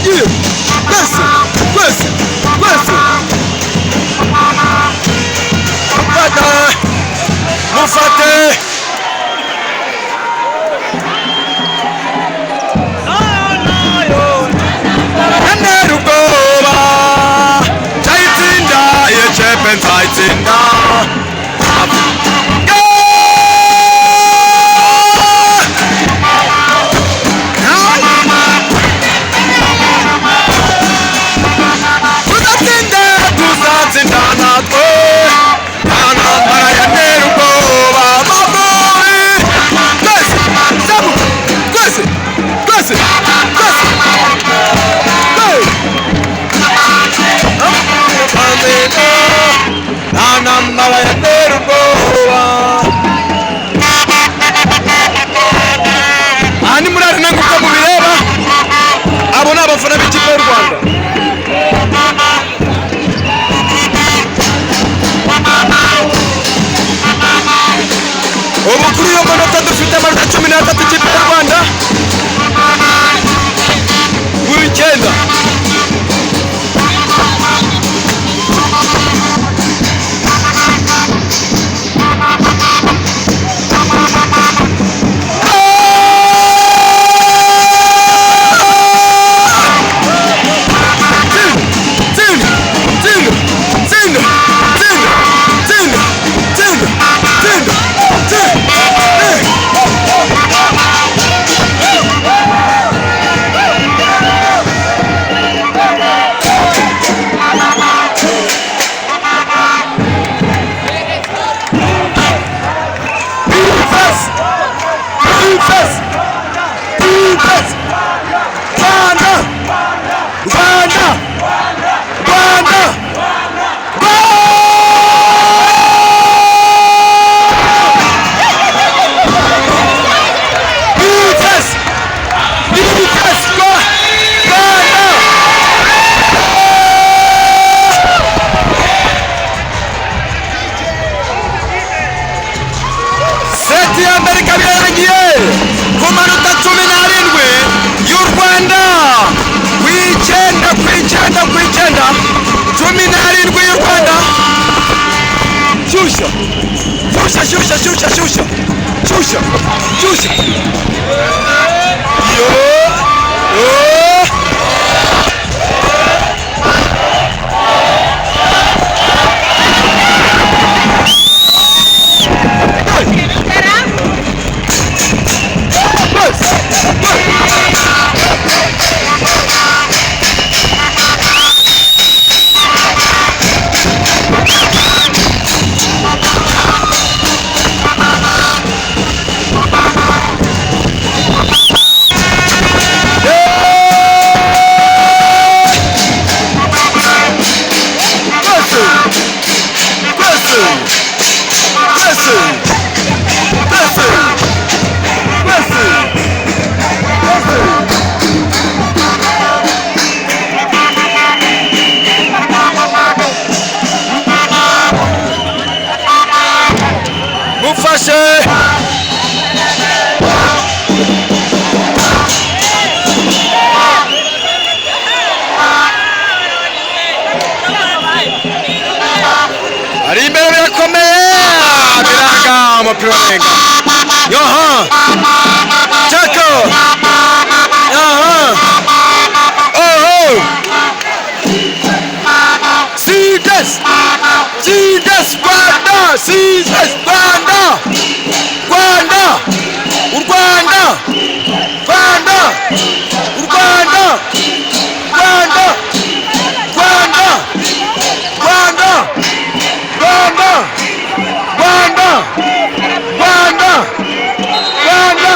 Twagiye twese twese twese. Mufate, mufate. Ntera ubwoba, nzayitsinda iyo kipe, nzayitsinda. Tuzatsinda, tuzatsinda natwe, nta ntambara yantera ubwoba. Amavubi twese, zamuka twese twese twese. Hey! Nta ntambara yantera ubwoba. Aha ni muri arena nk'uko mubireba, abo ni abafana b'ikipe y'u Rwanda. Ubu kuri iyo manota dufite amanota 13, ikipe y'u Rwanda buri 9. Tsinda, tsinda, tsinda, tsinda, tsinda, tsinda, tsinda, tsinda, tsinda. Defense! Defense! Defense! Rwanda! Rwanda! Rwanda! Defense! Defense! Rwanda! Seti ya mbere ikaba irangiye ku manota 17 y'u Rwanda ku 9, ku 9, ku 9, 17 y'u Rwanda. Shyushya, shyushya, shyushya, shyushya, shyushya, shyushya, shyushya. Yo yo. Yes! Yes! Twese twese twese twese twese twese. Mufashe. Ari imbere, birakomeye, biranga, umupira urenga. Yoha Chako, aha, oho. Sides, Sides, Rwanda, Sides, Rwanda, Rwanda, u Rwanda, Rwanda, u Rwanda, Rwanda, Rwanda, Rwanda, Rwanda, Rwanda, Rwanda, Rwanda.